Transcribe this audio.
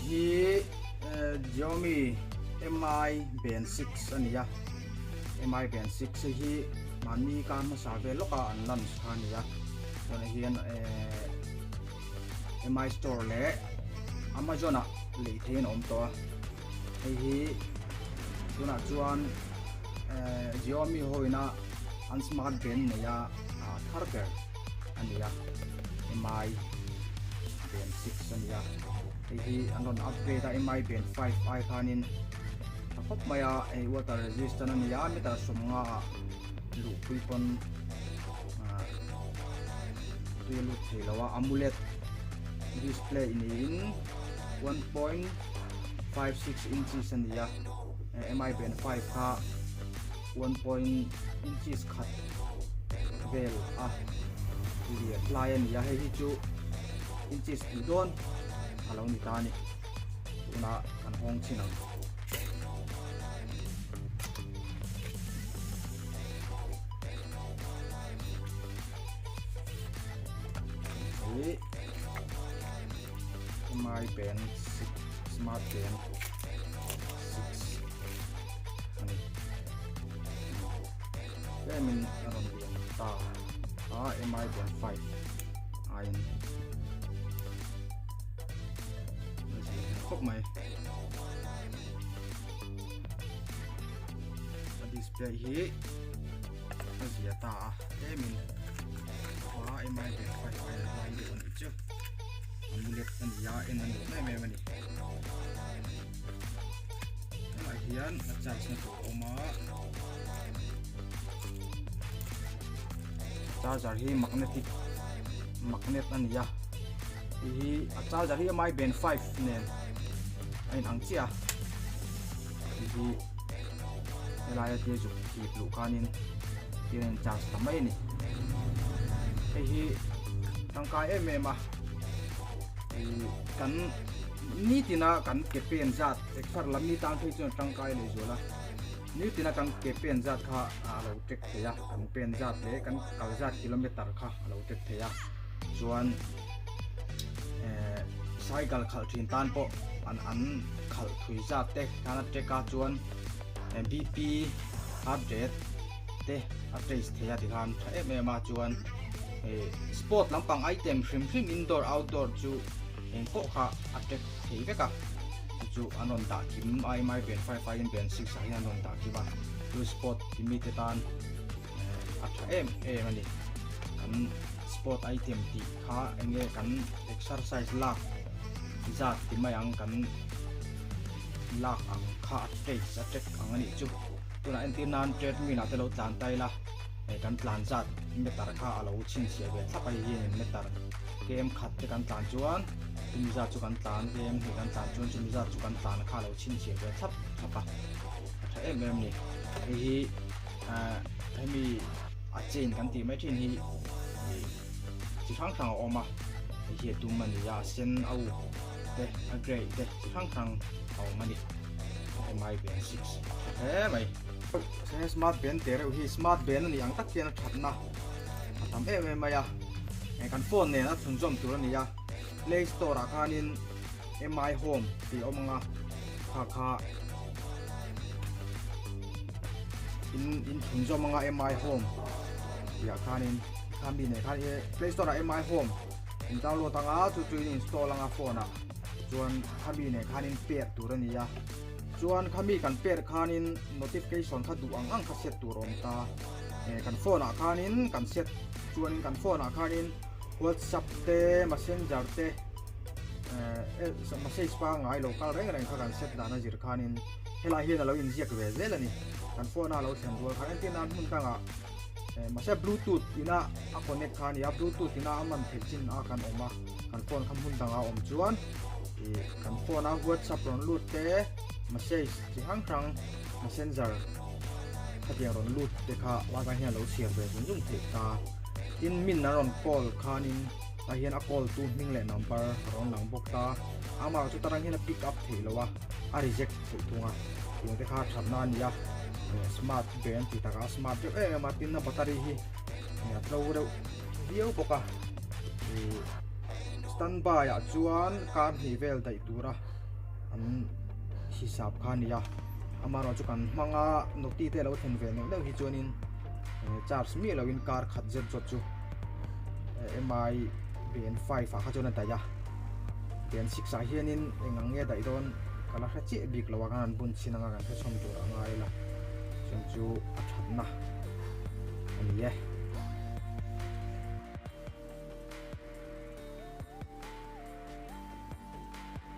Hei hi Xiaomi Mi Band 6 a ni a, Mi Band 6 hei hi mahni kar hmasa vel lawka an launch kha a ni a, chuan hei hian Mi store leh Amazon ah lei theihin a awm tawh a, hei hi tunah chuan Xiaomi ho ina an smart band nei a thar ber. a ni a mi band 6 a ni a hei hi an rawn upgrade a mi band 5 ai khanin tha khawp mai a hei water resistant a ni a meter sawmnga ah luhpui pawn ah tui a lut thei lo a amoled display niin 1.56 inches a ni a mi band 5 kha 1 point inches khat vel a lian hlai a ni a hei hi chu inches tih dawn a lo ni ta a ni tunah kan hawng chhin ang. Hei mi band 6 smart band 6 a ni tlemin a rawn lian ta a mi band 5 aiin a zir hmel khawp mai a display hi a zia ta a tlemin a mi band 5 aiin a hlai deuh a nih chu a mulet a ni a en a nuam em em a ni. Tunah hian a charge na tur a awm a charger hi magnetic magnet a ni a hei hi a charger hi mi band 5 nen a inang chiah a hei hi helai a tia zuk hip luh khanin hian a in charge ta mai a ni hei hi tangkai em em a ih kan. Nitina kan ke pen zat exer lam ni tan phei chuan tangkai leh zual a, nitina kan ke pen zat kha a lo check thei a, kan pen zat leh kan kal zat kilometer kha a lo check thei a, chuan eh cycle khalh thin tan pawh an an khalh thui zat te khan a check a chuan bp heart rate te a trace thei a tikhan tha em em a chuan eh sport lampang item hrim hrim indoor outdoor chu. Eng pawh kha a track thei vek a, chu chu an rawn dah kim a mi band 5 aiin band 6 ah hian an rawn dah kim a, chu sport ti mite tan a tha em em a ni. Kan sport item tih kha eng nge kan exercise lak zat ti mai ang kan lak ang kha a trace a track ang a nih chu. Tunah entir nan treadmill ah te lo tlan ta ila. Hei kan tlan zat meter kha a lo chhinchhiah ve thlap a hei hianin meter km khat te kan tlan chuan chumi zat chu kan tlan km hnih kan tlan chuan chumi zat chu kan tlan kha a lo chhinchhiah ve thlap thlap a a tha em em a ni hei hi ah hemi a chain kan tih mai thin hi ih chi hrang hrang a awm a hei hi a dum a ni a a sen a uk te a grey te chi hrang hrang a awm a ni mi band 6 a tha hle mai. He smart band te reuh hi smart band a nih ang tak hian a thatna a tam em em mai a kan phone nen a thlunzawm tur a ni a play store ah khanin mi home tih a awm ang a kha kha in in thlunzawm ang a mi home tih ah khanin kha mi nen khan play store ah mi home in download ang a chu chu in install ang a phone ah chuan kha mi nen khanin pair tur a ni a. Chuan khami kan pair khanin notification kha duh ang ang kha set tur a awm ta. Eh kan phone ah khanin kan set chuanin kan phone ah khanin WhatsApp te Messenger te eh message pangngai lo kal reng reng kha kan set dan a zir khanin helai hian a lo inziak ve zel a ni. Kan phone a lo thlen rual khan entir nan hmun dangah eh mahse bluetooth ina a connect kha a ni a bluetooth ina a man theih chin a kan awm a kan phone kha hmun dangah a awm chuan ih kan phone a whatsapp rawn lut te message chi hrang hrang messenger khatiang rawn lut te kha lai hian a lo chhiar ve zung zung theih ta tin min an rawn call khanin tah hian a call tu hming leh number a rawn lang bawk ta amah chu tarang hian a pick up theih lo a a reject theih thung a tiang te kha thatna a ni a smart band tih takah a smart deuh em em a tin a battery hi a tlo deuh viau bawk a ih standby ah chuan kar hnih vel daih tura. An hisap kha a ni a, amaherawhchu kan hmanga noti te a lo thlen ve neuh neuh hi chuanin charge miah loin kar khat zet zawt chu mi band 5 ah kha chuan a daih a, band 6 ah hianin eng ang nge a daih dawn ka la hre chiah bik lo a, kan han bun chhin anga kan hre chhawm tur a ngai la, chuan chu a thatna a ni e.